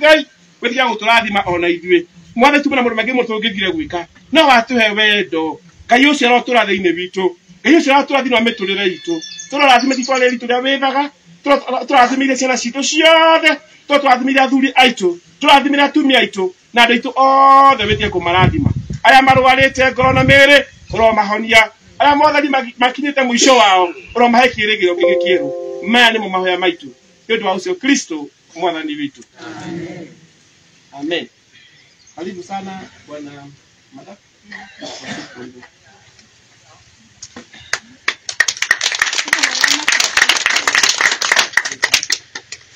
Ngai wĩtĩkĩra gũtũrathima ona ithuĩ mwathani tuma na maũndũ maingĩ mũno tũngĩthire gwĩka no watũhe wendo Ngai ũcio arotũra thĩinĩ witũ Ngai ũcio arotũra thĩinĩ wa mĩtũrĩre itũ tũrorathime itũra rĩrĩ ritũ rĩa wĩthaga tũrathimire ciana citũ ciothe tũrathimire athuri aitũ tũrathimire atumia aitũ na andũ aitũ othe wĩtĩke kũmarathima arĩa marwarĩte ngoro na mĩĩrĩ ũromahonia arĩa mwathani makinyĩte mũico wao ũromahe kĩĩrĩgĩrĩro kĩngĩ kĩerũ maya nĩmo mahoya maitũ nĩ ũndũ wa ũcio Kristo mwathani witũ amen. Karibu sana bwana Mada.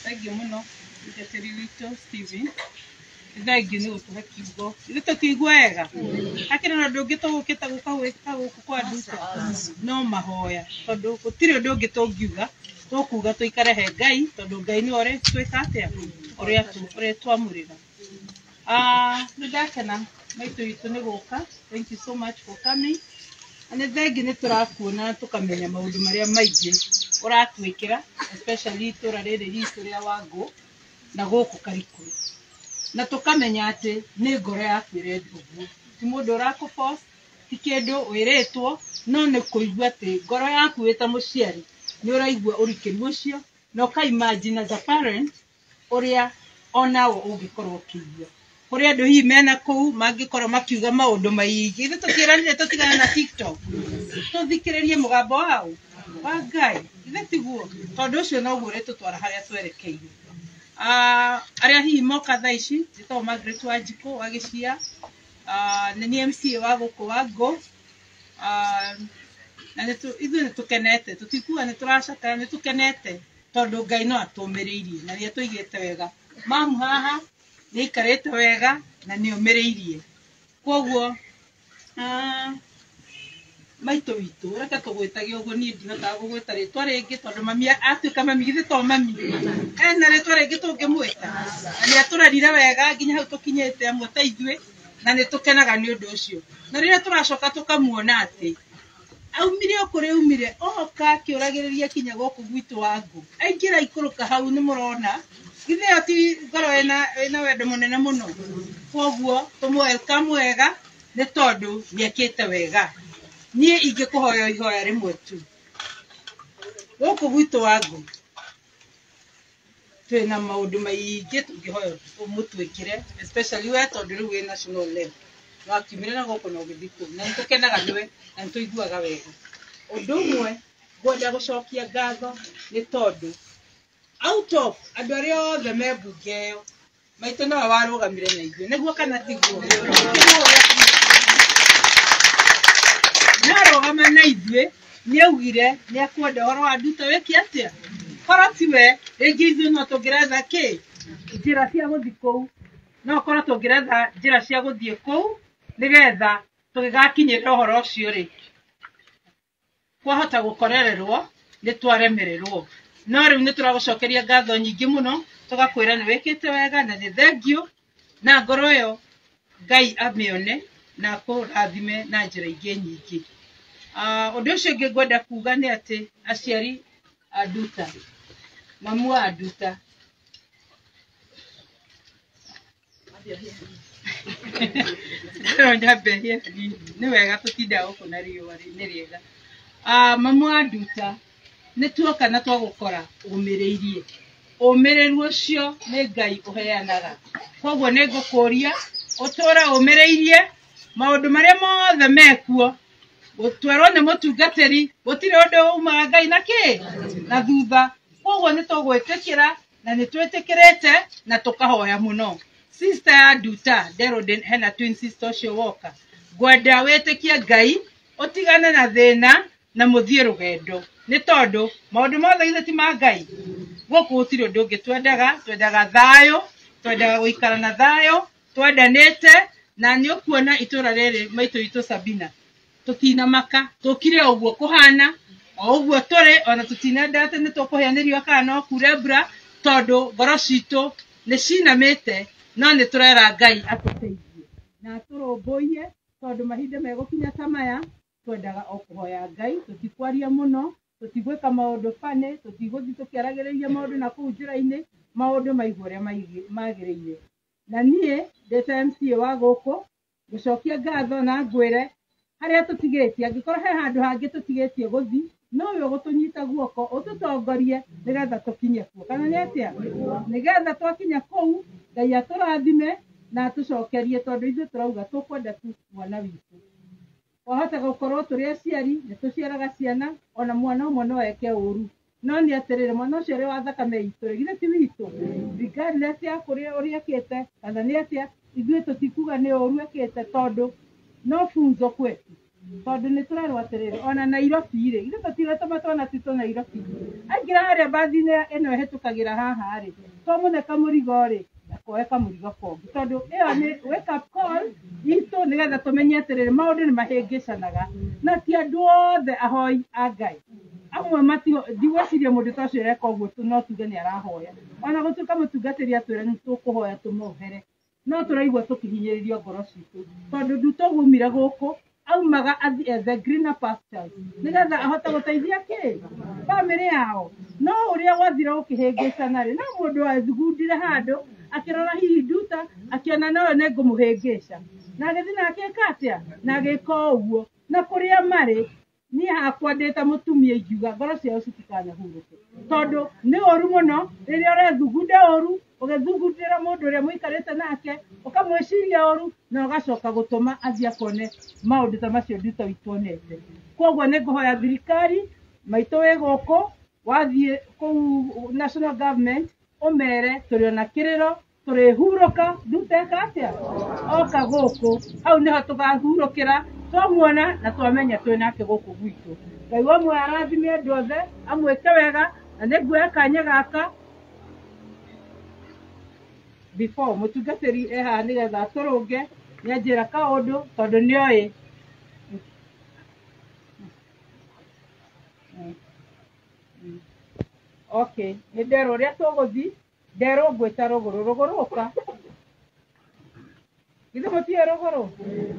Thengiũ mũno mũteteri witũ Steven. Thengiũ nĩ gũtũhe kiugo. Ithuĩ tũtigua wega. Hakĩrĩ na ũndũ ũngĩ tũgũkĩte gũka gwĩka gũkũ kwa Nduta no mahoya tondũ gũtirĩ ũndũ ũngĩ tũngiuga tũkuga tũikare he Ngai tondũ Ngai nĩwe ũrĩtwĩka atĩa ũrĩa ũrĩtwamũrĩra. Nĩ ndakena maitũ witũ nĩ gũka. Thank you so much for coming. Na nĩ thengiũ nĩ tũrakuona na tũkamenya maũndũ marĩa maingĩ ũratwĩkĩra especially itũra rĩrĩ ritũ rĩa Wangũ na gũkũ Karikũ na tũkamenya atĩ nĩ ngoro yaku ĩrenda ũguo ti mũndũ ũrakũ force ti kĩndũ wĩrĩtwo no nĩ kũigua atĩ ngoro yaku wĩ ta mũciari nĩ ũraigua ũrikĩru ũcio na ũka imagine as a parent ũrĩa onawe ũngĩkorwo ũkĩigua kũrĩ andũ hihi mena kũu mangĩkorwo makiuga maũndũ maingĩ ithuĩ tũtiĩranire tũtigane na TikTok tũthikĩrĩrie mũgambo wao wa Ngai ithe tiguo tondũ ũcio noguo ũrĩtũtwara harĩa twerekeire. Arĩa hihi moka thaa ici njĩtagwo Margaret Wanjikũ wa Gĩcia, nĩ niĩ MCA wa gũkũ Wangũ, na ithuĩ nĩ tũkenete tũtikuga nĩ tũracakaya nĩ tũkenete tondũ Ngai no atũmĩrĩirie na nĩ atũigĩte wega. Mamu haha nĩ aikarĩte wega na nĩ omĩrĩirie koguo maitũ witũ reke tũgwĩtage ũguo niĩ ndihotaga gũgwĩta rĩtwa rĩngĩ tondũ mami atuĩka mami githĩ to mami ena rĩtwa rĩngĩ tũngĩmwĩta na nĩ atũrerire wega nginya hau tũkinyĩte amwe ta ithuĩ na nĩ tũkenaga nĩ ũndũ ũcio na rĩrĩa tũracoka tũkamuona atĩ aumire o kũrĩa aumire oka akĩũragĩrĩria kinya gũkũ gwitũ Wangũ aingĩra ikũrũka hau nĩ mũrona githĩ ĩyo ti ngoro ĩna wendo mũnene mũno koguo tũmũ welcome wega nĩ tondũ nĩ ekĩte wega. Niĩ ingĩkũhoya ihoya rĩmwe tu gũkũ gwitũ Wangũ twĩna maũndũ maingĩ tũngĩhoya ũmũtwĩkĩre especially we tondũ rĩu wĩ national level wakiumire na gũkũ na ũgĩthiĩ kũu na nĩtũkenaga nĩwe na nĩtũiguaga wega. Ũndũ ũmwe ngwenda gũcokia ngatho nĩ tondũ out of andũ arĩa othe me mbunge ĩyo maitũ nowe warũgamire na ithuĩ nĩguo kana tiguo narũgama na ithuĩ nĩ augire nĩ akwenda ũhoro wa Nduta wĩke atĩa korwo tiwe rĩngĩ ithuĩ no tũngĩretha kĩ njĩra cia gũthiĩ kũu no korwo tũngĩretha njĩra cia gũthiĩ kũu nĩgetha tũgĩgakinyĩra ũhoro ũcio rĩ kwahota gũkorererwo nĩ twaremererwo no rĩu nĩ tũragũcokeria ngatho nyingĩ mũno tũgakwĩra nĩ wĩkĩte wega na nĩ thengiũ na ngoro ĩyo Ngai amĩone na akũrathime na njĩra ingĩ nyingĩ. Ũndũ ũcio ũngĩ ngwenda kuga nĩ atĩ aciari a Nduta mamu wa Nduta no nyambe hie hanini nĩ wega tũtindaga gũkũ na riũa nĩ rĩega. Mamu wa Nduta nĩ tuoka na twagũkora ũmĩrĩirie ũmĩrĩru ũcio nĩ Ngai ũheanaga koguo nĩ ngũkũria ũtũre ũmĩrĩirie maũndũ marĩa mothe mekuo gũtwerwo nĩ mũtungatĩri gũtirĩ ũndũ umaga Ngai na kĩ na thutha koguo nĩ tũgwĩtĩkĩra na nĩ twĩtĩkĩrĩte na tũkahoya mũno. Sister ya Nduta nderwo hena twin sister ũcio woka ngwenda wĩtĩkie Ngai ũtigane na thĩna na mũthiĩ rũgendo nĩ tondũ maũndũ mothe githĩ ti ma Ngai gũkũ gũtirĩ ũndũ ũngĩ twendaga twendaga thayũ twendaga gũikara na thayũ twendanĩte na nĩ ũkuona itũra rĩrĩ maitũ witũ Sabina tũtinamaka tũkire ũguo kũhana o ũguo tũrĩ ona tũtinenda atĩ nĩ tũkũhĩa nĩ riũa kana no kure mbura tondũ ngoro citũ nĩ cinamĩte no nĩ tũrera Ngai atũteithie na atũrũmbũiye tondũ mahinda megũkinya ta maya twendaga o kũhoya Ngai tũtikwaria mũno tũtigwĩka maũndũ bani tũtigũthiĩ tũkĩaragĩrĩria maũndũ na kũu njĩra-inĩ Maũndũ maigwo ũrĩa magĩrĩire. Na niĩ ndĩ ta MCA wa gũkũ ngũcokia ngatho na ngwĩre harĩa tũtigĩtie, angĩkorwo he handũ hangĩ tũtigĩtie gũthiĩ, nowe ũgũtũnyita guoko ũtũtongorie nĩgetha tũkinye kuo, kana nĩ atĩa? Nĩgetha twakinya kũu Ngai atũrathime na atũcokerie, tondũ ithuĩ tũrauga tũkwenda tu mwana witũ. Wahota gũkorwo tũrĩ aciari, nĩ tũciaraga ciana, ona mwana ũmwe no eke ũru, no nĩ atĩrĩrĩ, mwana ũcio ũrĩ wa thakame itũ rĩ, githĩ ti witũ? Regardless ya kũrĩa ũrĩa ekĩte kana nĩ atĩa, ithuĩ tũtikuga nĩ ũru ekĩte, tondũ no funzo kwetu, tondũ nĩ tũrerwo atĩrĩrĩ, ona Nairobi rĩ, ithuĩ tũtiratũma twana twitũ Nairobi. Aingĩra harĩa mbathi-inĩ ĩno ĩhĩtũkagĩra haha rĩ, twamũne kamũrigo rĩ, akoe kamũrigo kongĩ, tondũ ĩyo nĩ wake up call itũ, nĩgetha tũmenye atĩrĩrĩ, maũndũ nĩ mahĩngĩcanaga, na ti andũ othe ahoi a Ngai. Amwe matio, ndigwĩciria mũndũ ta ũcio ũreka ũguo no tuge nĩ arahoya, ona gũtuĩka mũtungatĩri atwĩra nĩ tũkũhoya tũmohere, no tũraigua tũkĩhinyĩrĩrio ngoro citũ, tondũ nduta ũguo aumire gũkũ, aumaga athiĩ ethe greener pastures nĩgetha ahote gũteithia kĩ bamĩrĩ yao. No ũrĩa gwathire gũkĩhĩngĩcana rĩ, no mũndũ wathugundire handũ akĩrora hihi nduta, akĩona nowe nĩ ngũmũhĩngĩca, na agĩthiĩ na akĩka atĩa, na agĩka o ũguo. Na kũrĩa marĩ, niĩ hakwa ndĩ ta mũtumia ingiuga ngoro ciao citikanahurũke, tondũ nĩ ũru mũno rĩrĩa ũrethugunda ũru, ũgĩthugundĩra mũndũ ũrĩa mũikarĩte nake, ũkamwĩciria ũru, na ũgacoka gũtũma athiĩ akone maũndũ ta macio nduta witũ onete. Koguo nĩ ngũhoya thirikari maitũ wĩ gũkũ, wathiĩ kũu national government ũmere tũrĩ ona kĩrĩro, tũrĩhurũka nduta eka atĩa oka gũkũ, hau nĩho tũkahurũkĩra twamuona na twamenya twĩ nake gũkũ gwitũ. Ngai wa muoyo arathime andũ othe, amwĩke wega, na nĩ nguoya kanya gaka before mũtungatĩri e haha nĩgetha atũrũnge, nĩ anjĩra kaũndũ tondũ nĩoĩ. Okay, nĩ nderwo ũrĩa tũgũthiĩ, nderwo ngwĩta rũgũrũ, rũgũrũ ũka. Githĩ mũtiũĩ rũgũrũ?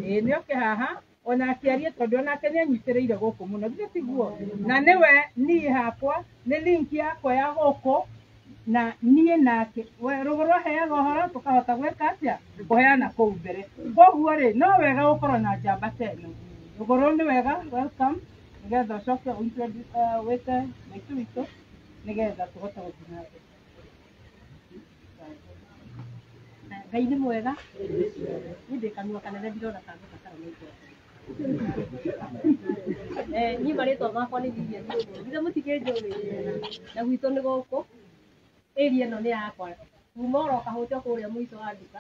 Ĩĩ nĩ oke haha ona akĩarie, tondũ onake nĩ anyitĩrĩire gũkũ mũno, githĩ tiguo? Na nĩwe niĩ hakwa nĩ link yakwa ya gũkũ, na niĩ nake we rũgũrũ aheaga ũhoro tũkahota gwĩka atĩa, kũheana kũu mbere. Koguo rĩ, no wega gũkorwo na njamba ta ĩno. Rũgũrũ nĩ wega, welcome, nĩgetha ũcoke wĩte maitũ witũ nĩgetha tũhote gũthiĩ na mbere. Ngai nĩ mwega, niĩ ndĩ kanua kanene ndirona ta ngũbatara maitho. Niĩ marĩtwa makwa nĩ Lilian Mũgũrũ, githĩ mũtikĩnjũĩ? Na gwitũ nĩ gũkũ, area ĩno nĩ yakwa, kuma oro kahũte kũrĩa mũico wa nduka,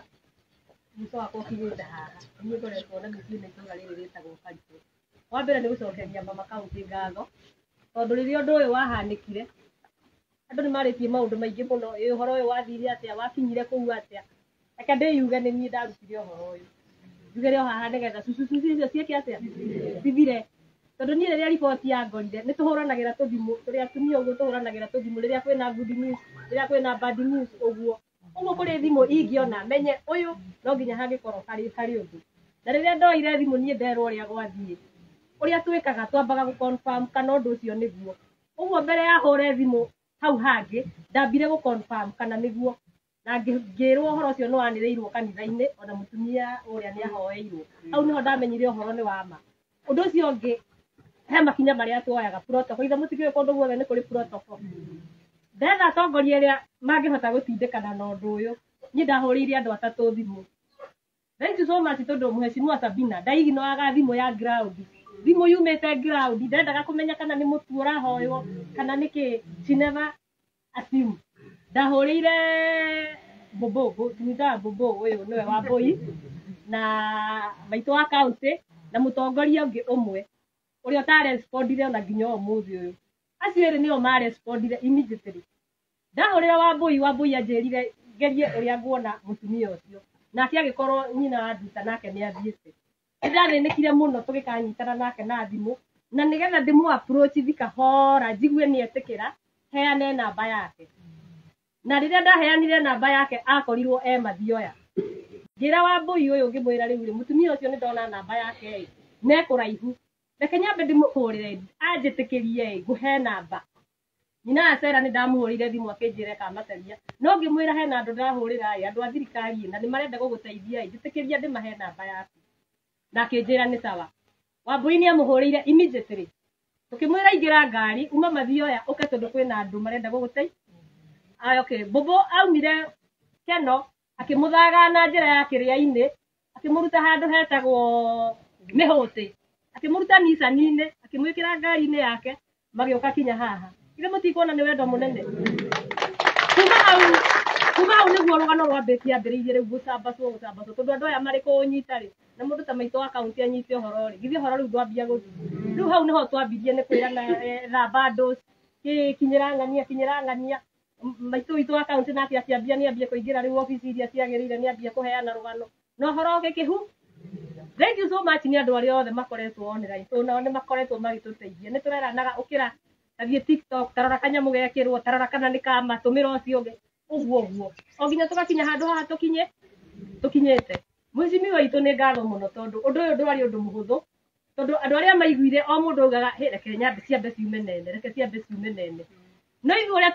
mũico wakwa ũkinyĩte haha. Niĩ ngoretwo na mĩciĩ na itũra rĩrĩ rĩtagwo Karikũ. Wa mbere nĩ gũcokeria mama kaũntĩ ngatho, tondũ rĩrĩa ũndũ ũyũ wahanĩkire, andũ nĩ marĩtie maũndũ maingĩ mũno, ĩ ũhoro ũyũ wathire atĩa, wakinyire kũu atĩa. Reke ndĩyuge nĩ niĩ ndarutire ũhoro ũyũ, njugĩre o haha nĩgetha cucu cucu icio ciĩke atĩa, cithire. Tondũ niĩ rĩrĩa riboti yangorire, nĩ tũhũranagĩra tũthimũ, tũrĩ atumia ũguo tũhũranagĩra tũthimũ rĩrĩa kwĩna good news, rĩrĩa kwĩna bad news ũguo. Ũguo kũrĩ thimũ ingĩona menye ũyũ no nginya hangĩkorwo harĩ ũndũ. Na rĩrĩa ndoire thimũ niĩ nderwo ũrĩa gwathiĩ, ũrĩa twĩkaga twambaga gũ confirm kana ũndũ ũcio nĩguo. Ũguo mbere ya hũre thimũ hau hangĩ, ndambire gũ confirm kana nĩguo. Na ngĩrwo ũhoro ũcio nĩ wanĩrĩirwo kanitha-inĩ, ona mũtumia ũrĩa nĩ ahoeirwo. Hau nĩho ndamenyire ũhoro nĩ wa ma. Ũndũ ũcio ũngĩ, he makinya marĩa tuoyaga protocol, ithe mũtikĩũĩ kũndũ guothe nĩ kũrĩ protocol. Ndetha atongoria arĩa mangĩhota gũtindĩkana na ũndũ ũyũ, niĩ ndahũrĩire andũ atatũ thimũ. Thank you so much tondũ Mheshimiwa Sabina ndaiginoaga thimũ ya ground, thimũ yumĩte ground, ndendaga kũmenya kana nĩ mũtu ũrahoywo kana nĩ kĩ, she never assume. Ndahũrĩire Bobo, tumwitaga Bobo, ũyũ nĩwe wa Mbui na maitũ wa county na mũtongoria ũngĩ ũmwe ũrĩa ũtarespondire ona nginya ũmũthĩ ũyũ. Acio erĩ nĩo marespondire immediately. Ndahũrĩra Wambui, Wambui anjĩrire ngerie ũrĩa nguona mũtumia ũcio, nake agĩkorwo nyina wa nduta nake nĩ athiĩte. Nĩ ndathĩnĩkire mũno tũgĩkanyitana nake na thimũ, na nĩgetha ndĩmũ approach thi kahora njigue nĩ etĩkĩra heane namba yake. Na rĩrĩa ndaheanire namba yake akorirwo e Mathioya. Ngĩra Wambui ũyũ ngĩmwĩra rĩu rĩ, mũtumia ũcio nĩ ndona namba yake ĩ, ne kũraihu, reke nyambe ndĩmũhũrĩre anjĩtĩkĩrie ĩ, ngũhe namba. Nyina acera nĩ ndamũhũrĩire thimũ akĩnjĩra ĩkamacaria, no ngĩmwĩra hena andũ ndahũrĩra ĩ, andũ a thirikari ĩ, na nĩ marenda gũgũteithia ĩ, njĩtĩkĩria ndĩmahe namba yaku. Na akĩnjĩra nĩ sawa. Wambui nĩ amũhũrĩire immediately. Tukĩmwĩra ingĩra ngari uma Mathioya ũke tondũ kwĩna andũ marenda gũgũteithia. Aya, okay. Bobo aumire Keno akĩmũthaga na njĩra ya kĩrĩa-inĩ, akĩmũruta handũ hetagwo Mĩhũtĩ, akĩmũruta Nissan-inĩ, akĩmwĩkĩra ngari-inĩ yake, magĩũka kinya haha. Ithe mũtikuona nĩ wendo mũnene. Kuma hau nĩguo rũgano rwambĩtie ambĩrĩirie rĩu gũcambacwo gũcambacwo tondũ andũ aya marĩ kũũnyita rĩ, na mũndũ ta maitũ wa kaunti anyite ũhoro rĩ, githĩ ũhoro rĩu ndwambia gũthiĩ. Rĩu hau nĩho twambirie nĩ kwĩrana thamba andũ, kinyĩra ng'ania kinyĩra ng'ania. Maitũ witũ wa kaunti nake akĩambia nĩ ambie kũingĩra rĩu obici iria ciagĩrĩire, nĩ ambie kũheana rũgano na ũhoro ũgĩkĩhu. Thank you so much nĩ andũ arĩa othe makoretwo online, tondũ nao nĩ makoretwo magĩtũteithia. Nĩ tũreranaga ũkĩra tathiĩ TikTok, tarora kanyamũ gekĩrwo, tarora kana nĩ kama, tũmĩra ũcio ũngĩ, ũguo ũguo o nginya tũgakinya handũ haha tũkinyĩte. Mwĩcimi witũ nĩ ngatho mũno tondũ ũndũ ũyũ ndwarĩ ũndũ mũhũthũ, tondũ andũ arĩa maiguire o mũndũ augaga hĩ reke nyambe ciambe ciume nene, reke ciambe ciume nene. No ithuĩ ũrĩa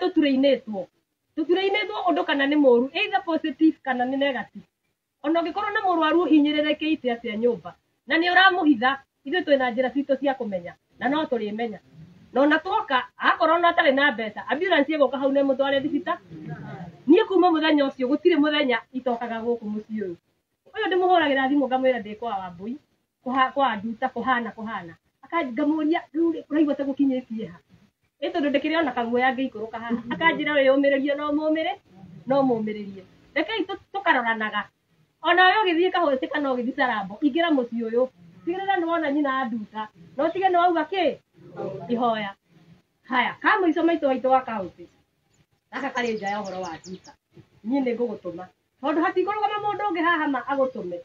tũturĩinĩtwo ũndũ kana nĩ mũru, either positive kana nĩ negative. Ona ũngĩkorwo na mũrwaru ũhinyĩrĩrĩkĩte atĩa nyũmba na nĩ ũramũhitha, ithuĩ twĩna njĩra citũ cia kũmenya na no tũrĩmenya. Na ona twoka akorwo ona atarĩ na mbeca, ambulance ĩgũka hau na ĩmũtware thibitarĩ. Niĩ kuma mũthenya ũcio gũtirĩ mũthenya itokaga gũkũ mũciĩ ũyũ. Ũyũ ndĩmũhũragĩra thimũ ngamwĩra ndĩ kwa Wambui, kwa Nduta kũhana kũhana. Ngamũria rĩu rĩ, ũraigua ta gũkinyĩtie ha? Ĩ tondũ ndĩkĩrĩ ona kaguoya ngĩikũrũka haha. Akanjĩra wĩyũmĩrĩrie no mũmĩrĩ, no mũmĩrĩrie. Rekei tũkaroranaga. Ona we ũgĩthiĩ kahũti kana ũgĩthiĩ Sarambo, ingĩra mũciĩ ũyũ. Tigĩrĩra nĩ wona nyina wa Nduta. Na ũtige nĩ wauga kĩ? Ihoya. Haya, ka mũico maitũ waitũ wa kaunti. Gaka karĩ nja ya ũhoro wa Nduta. Niĩ nĩ ngũgũtũma. Tondũ hatikũrũgama mũndũ ũngĩ haha ma agũtũme.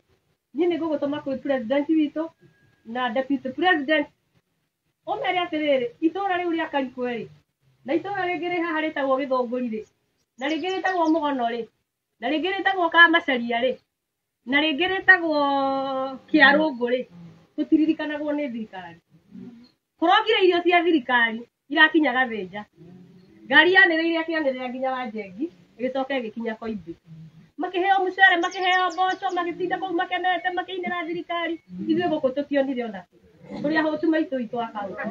Niĩ nĩ ngũgũtũma kwĩ president witũ na deputy president. Ũmere atĩrĩrĩ, itũra rĩu rĩa Karikwe rĩ, na itũra rĩngĩ rĩ haha rĩtagwo Gĩthũngũri rĩ, na rĩngĩ rĩtagwo Mũgono rĩ, na rĩngĩ rĩtagwo Kamacaria rĩ, na rĩngĩ rĩtagwo Kĩarũngũ rĩ, tũtiririkanagwo nĩ thirikari. Kũrokire irio cia thirikari irakinya Gathĩnja. Ngari yanĩrĩire ĩkĩanĩrĩra nginya Wanjengi, ĩgĩcoka ĩgĩkinya Koimbĩ. Makĩheo mũcere, makĩheo mboco, magĩtinda kũu makenete, makĩinĩra thirikari. Ithuĩ gũkũ tũtionire ona kĩ. Tũrĩ ahũtu maitũ witũ wa kaunti.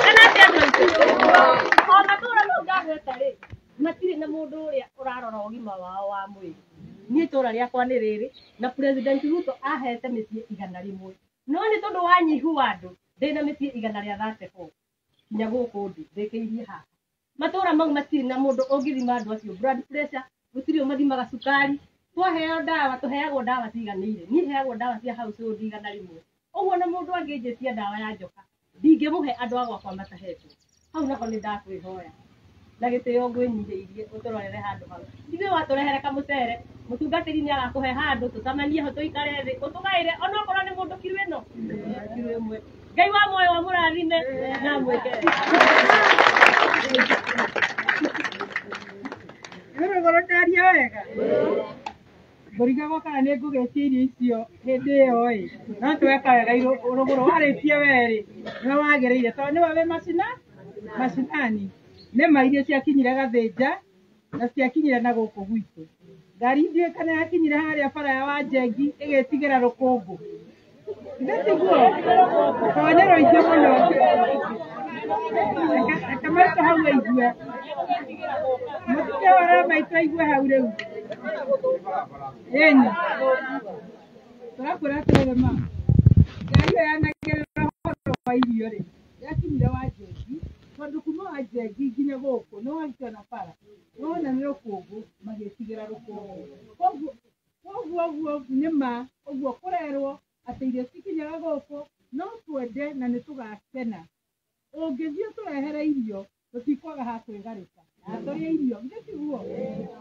Kana atĩa andũ aitũ? O matũũra mau ndagweta rĩ, matirĩ na mũndũ ũrĩa ũrarora ũgima wao wa mwĩrĩ. Niĩ itũũra rĩakwa nĩ rĩrĩ, na President Ruto ahete mĩciĩ 100. No nĩ tondũ wa nyihu wa andũ, ndĩna mĩciĩ 134. Nginya gũkũ ndĩ, ndĩkĩirie haha. Matũũra mau matirĩ na mũndũ ũngĩthima andũ acio blood pressure, gũtirĩ ũmathimaga cukari. Twaheo ndawa, tũheagwo ndawa ciganĩire. Niĩ heagwo ndawa cia household 100. Ũguo na mũndũ angĩnjĩtia ndawa ya njoka, ndingĩmũhe andũ a gwakwa matahetwo. Hau naho nĩ ndakwĩhoya. Na gĩtĩo ngwĩnyihĩirie ũtũrorere handũ hau. Ithuĩ watũrehere kamũcere, mũtungatĩri nĩ agakũhe handũ, tũcemanie ho tũikare thĩ, ũtũgaĩre onokorwo nĩ mũndũ kiro ĩno, kiro ĩmwe. Ngai wa muoyo amũrathime na amwĩke. Rũgũrũ ndaria wega. Ngũrigagwo kana nĩ ngũgĩtia irio icio hĩndĩ ĩyo ĩ, no tweka wega rũgũrũ warĩtie we rĩ, nĩwe wagĩrĩire tondũ nĩwe wĩ macinani. Nĩ ma irio ciakinyire Gathĩnja na ciakinyire na gũkũ gwitũ. Ngari ndiũĩ kana yakinyire harĩa bara ya Wanjengi ĩgĩtigĩra rũkũngũ. Ithe tiguo? Tondũ nĩ rũingĩ mũno. Reke maitũ hau aigue. Mũtige ũhoro maitũ aigue hau rĩu. Ĩni. Tũrakwĩra atĩrĩrĩ ma, ngari ĩyo yanagĩrĩra ũhoro wa irio rĩ, yakinyire Wanjengi, tondũ kuma Wanjengi nginya gũkũ nĩ wagĩkĩona bara, wona nĩ rũkũngũ, magĩtigĩra rũkũngũ. Koguo ũguo nĩ ma, ũguo kũrerwo atĩ irio cikinyaga gũkũ, no twende na nĩ tũgakena. Ũngĩthiĩ ũtũrehere irio, tũtikwaga ha kwĩgarĩka. Na tũrĩe irio, githĩ tiguo?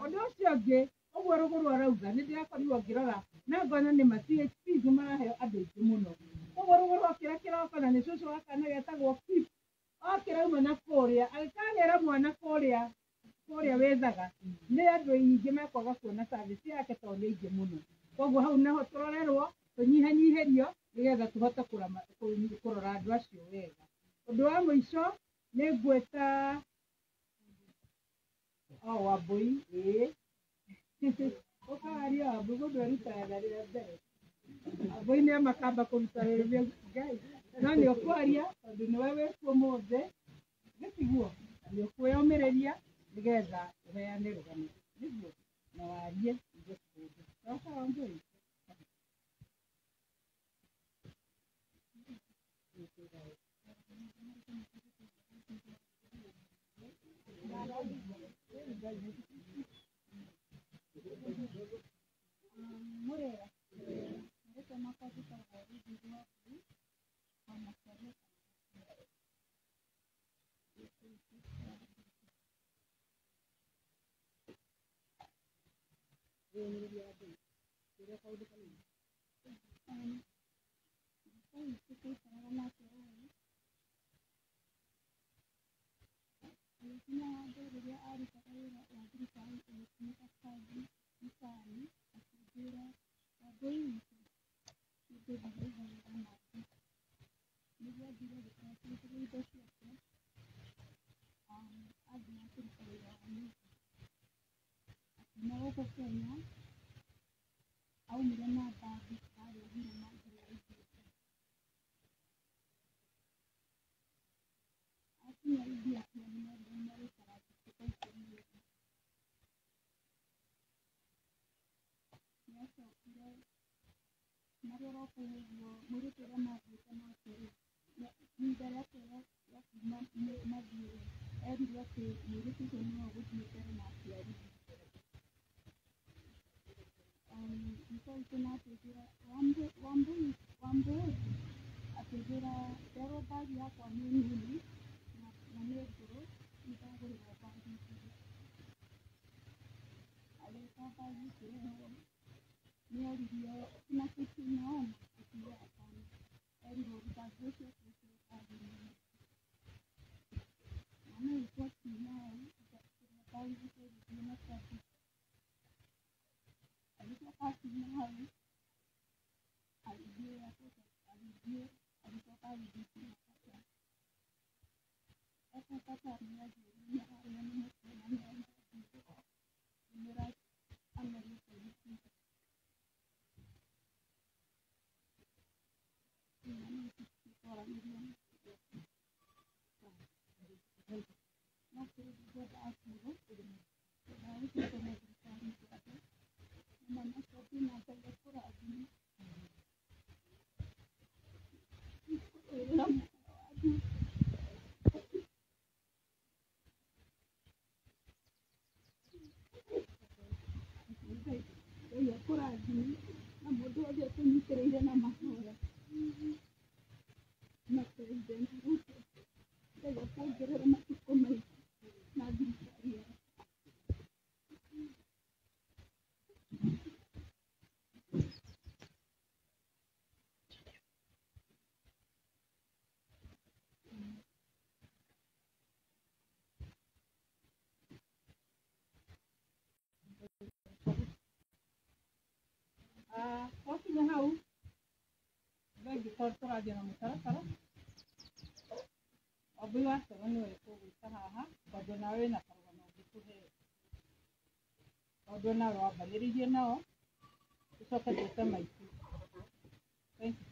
Ũndũ ũcio ũngĩ, ũguo rũgũrũ arauga, nĩ ndĩrakorirwo ngĩrora na ngona nĩ ma CHPs nĩ maraheo andũ aingĩ mũno. Ũguo rũgũrũ okĩra kĩroko na nĩ cũcũ wa kana getagwo Kip, okĩra auma na kũrĩa, agĩkagĩra mwana kũrĩa kũrĩa wethaga, nĩ andũ aingĩ mekwaga kuona service yake tondũ nĩ aingĩ mũno. Koguo hau naho tũrorerwo, tũnyihanyihĩrio nĩgetha tũhote kũrora andũ acio wega. Ũndũ wa mũico, Nĩ ngwĩta o Wambũi, ĩĩ ũkawaria Wambũi, mũndũ arutaga rĩa mbere. Wambũi nĩ amakamba kũruta rũrĩmĩ Ngai, no nĩ ũkwaria tondũ nĩwe wĩkuo ũmũthĩ, gĩtiguo, na nĩ ũkwĩyũmĩrĩria nĩgetha ũheane rũgano, nĩguo, na warie ithuĩ tũkũũrie. Sawa sawa Wambũi? Murera marĩtwa makwa njĩtagwo Ruby Wambui wa Macharia. Mũka witũ twaikaraga nake ũũ, agĩkinya handũ rĩrĩa arutaga wĩra wa thirikari ĩgĩkinya kazi mtaani, akĩnjĩra Wambũi witũ nĩngũthiĩ gwetha wĩra nangĩ. Nĩguo athire agĩbangĩte indo ciake, athiĩ kũruta wĩra wa nyũmba. Akiuma gũkũ Kenya, aumire na mbagi arehire na nginya Ethiopia. Akinya Ethiopia nĩmerirwo nĩmegũikara thikũ ta 10 ũguo. Nĩacokire marĩ oro kũu ũguo, mũirĩtu ũrĩa mathiĩte nake rĩ, ihinda rĩake rĩa kuma mathiĩ rĩ, erirwo atĩ mũirĩtu ũcio nĩwe ũgũthiĩ mbere na aciari. Mũka witũ na akĩnjĩra Wambũi, Wambũi, akĩnjĩra nderwo mbagi yakwa nĩ nini na nĩ ngũrũ, nĩndagũrĩrwo mbagi njirũ. Agĩũka mbagi ĩkĩrehwo, nĩoririo kuna kitu unaona? Akiuga hapana. Erirwo mbagi ũcio ũkĩre mbagi nene. Mwana witũ akiuma hau, kĩrĩa mbagi ĩgĩthiĩ na taxi. Agĩcoka akiuma hau, agĩthiĩ airport, agĩthiĩ agĩcoka agĩthiĩ nginya Qatar. Ekũu Qatar nĩanjĩrire nĩararĩo nĩ mũtwe na nĩarenda ngĩmwĩra amerie painkiller. Mwana witũ tũtwaranĩria no kĩrĩ ngwendaga kuga, ngwendaga gũcokeria thirikari ngatho nĩ mwana ũcio ndina Ngai akũrathime. Nĩkũrũĩrĩra mwana wa andũ. Ngai akũrathime na mũndũ wothe ũtũnyitĩrĩire na mahoya na President Ruto. Ngai akuongerere matukũ maingĩ na thirikari yake. Twakinya hau thengiũ tondũ tũrathiĩ na mũtaratara, Wambũi wa Coro nĩwe tũgwĩta haha tondũ nawe wĩna karũgano ũngĩtũhe, tondũ nawe wambanĩrĩirie nao, tũcoke twĩte maitũ. Thank you.